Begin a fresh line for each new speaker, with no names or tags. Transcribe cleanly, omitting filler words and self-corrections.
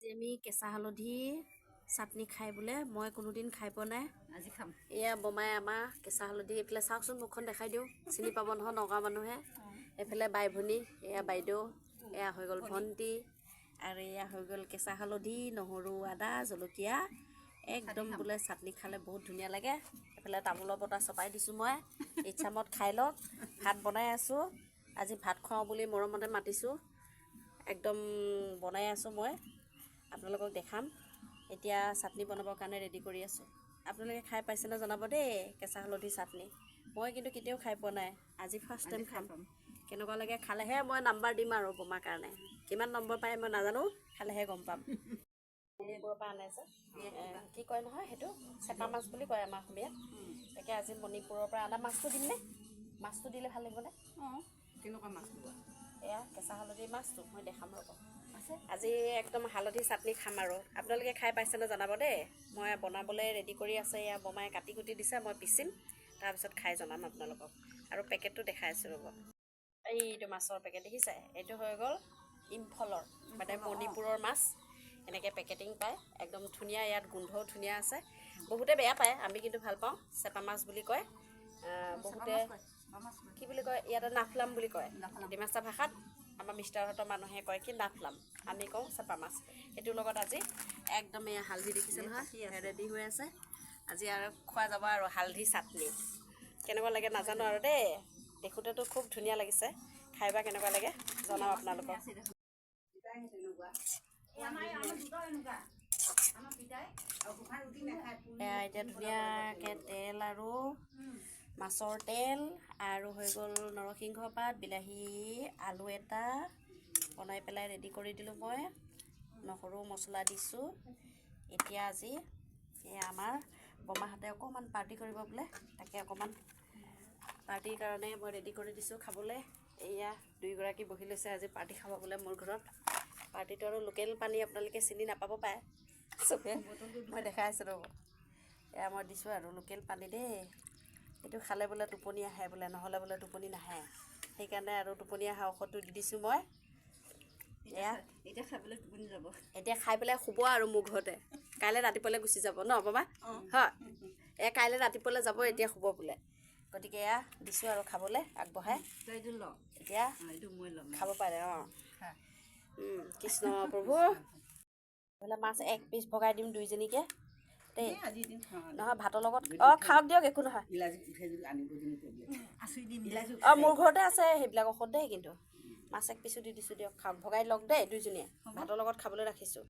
আমি কেঁচা হালধি চাটনি খাই বোলে, মই কোনোদিন খাই পোৱা নাই।
আজি খাম।
এয়া বমাই আমাৰ কেঁচা হালধি। এইফালে চাওকচোন, মুখখন দেখাই দিওঁ, চিনি পাব নহয় নগাঁও মানুহে। এইফালে বাই ভনী, এয়া বাইদেউ, এয়া হৈ গ'ল ভণ্টি আৰু এয়া হৈ গ'ল কেঁচা হালধি, নহৰু, আদা, জলকীয়া। একদম বোলে চাটনি খালে বহুত ধুনীয়া লাগে। এইফালে তামোলৰ বটা চপাই দিছোঁ মই, ইচ্ছামত খাই লওক। ভাত বনাই আছোঁ। আজি ভাত খুৱাওঁ বুলি মৰমতে মাতিছোঁ। একদম বনাই আছোঁ মই, আপোনালোকক দেখাম। এতিয়া চাটনি বনাবৰ কাৰণে ৰেডি কৰি আছোঁ। আপোনালোকে খাই পাইছেনে জনাব দেই কেঁচা হালধি চাটনি। মই কিন্তু কেতিয়াও খাই পোৱা নাই, আজি ফাৰ্ষ্ট টাইম খাম। কেনেকুৱা লাগে খালেহে মই নাম্বাৰ দিম আৰু বমাৰ কাৰণে কিমান নম্বৰ পায় মই নাজানো, খালেহে গম পাম। মণিপুৰৰ পৰা আনে যে, কি কয় নহয়, সেইটো চেপা মাছ বুলি কয় আমাৰ অসমীয়াত। তাকে আজি মণিপুৰৰ পৰা অনা মাছটো দিমনে? মাছটো দিলে ভাল লাগিবনে?
অঁ, কেনেকুৱা মাছ লোৱা?
এয়া কেঁচা হালধি মাছটো মই দেখাম ৰ'ব।
আছে।
আজি একদম হালধি চাটনি খাম আৰু আপোনালোকে খাই পাইছেনে জনাব দেই। মই বনাবলৈ ৰেডি কৰি আছে, এয়া বমাই কাটি কুটি দিছে, মই পিচিম, তাৰপিছত খাই জনাম আপোনালোকক। আৰু পেকেটটো দেখাই আছোঁ ৰ'ব। এইটো মাছৰ পেকেট দেখিছে, এইটো হৈ গ'ল ইম্ফলৰ, মানে মণিপুৰৰ মাছ। এনেকৈ পেকেটিং পায়, একদম ধুনীয়া, ইয়াত গোন্ধও ধুনীয়া আছে। বহুতে বেয়া পায়, আমি কিন্তু ভাল পাওঁ। চেপা মাছ বুলি কয় বহুতে। কি বুলি কয় ইয়াতে? নাফলাম বুলি কয় ডিমাচা ভাষাত। আমাৰ মিষ্টাৰহঁতৰ মানুহে কয় কি নাফলাম, আমি কওঁ চেপা মাছ। সেইটোৰ লগত আজি একদম এয়া হালধি দেখিছে নহয়, ৰেডি হৈ আছে। আজি আৰু খোৱা যাব আৰু হালধি চাটনি। কেনেকুৱা লাগে নাজানো আৰু দেই, দেখোঁতেতো খুব ধুনীয়া লাগিছে। খাই বা কেনেকুৱা লাগে জনাম আপোনালোকক। এয়া এতিয়া ধুনীয়াকৈ তেল আৰু মাছৰ তেল আৰু হৈ গ'ল নৰসিংহ পাত, বিলাহী, আলু এটা বনাই পেলাই ৰেডি কৰি দিলোঁ মই। নহৰু মছলা দিছোঁ। এতিয়া আজি এয়া আমাৰ বমাহঁতে অকণমান পাৰ্টি কৰিব বোলে, তাকে অকণমান পাৰ্টিৰ কাৰণে মই ৰেডি কৰি দিছোঁ খাবলৈ। এয়া দুয়োগৰাকী বহি লৈছে, আজি পাৰ্টি খাব বোলে মোৰ ঘৰত। পাৰ্টিটো আৰু লোকেল পানী আপোনালোকে চিনি নাপাব পাৰে চবে, মই দেখাই আছোঁ ৰ'ব। এয়া মই দিছোঁ আৰু লোকেল পানী দেই। এইটো খালে বোলে টোপনি আহে বোলে, নহ'লে বোলে টোপনি নাহে। সেইকাৰণে আৰু টোপনি অহা ঔষধটো দি দিছোঁ মই এয়া।
এতিয়া খাবলৈ টোপনি যাব।
এতিয়া খাই পেলাই শুব আৰু মোৰ ঘৰতে, কাইলৈ ৰাতিপুৱালৈ গুচি যাব ন বাবা? হয়, এয়া কাইলৈ ৰাতিপুৱালৈ যাব, এতিয়া শুব বোলে। গতিকে এয়া দিছোঁ আৰু খাবলৈ আগবঢ়াই।
তই এইটো ল।
এতিয়া
এইটো মই ল'ম।
খাব পাৰে অঁ। কৃষ্ণ প্ৰভু, বোলে মাছ এক পিচ ভগাই দিম দুইজনীকে দেই। নহয়, ভাতৰ লগত অঁ খাওক দিয়ক, একো নহয়। অঁ, মোৰ ঘৰতে আছে সেইবিলাক ঔষধ দেই। কিন্তু মাছ এক পিচো দি দিছোঁ, দিয়ক খাওক, ভগাই লওক দেই দুইজনীয়ে। ভাতৰ লগত খাবলৈ ৰাখিছোঁ।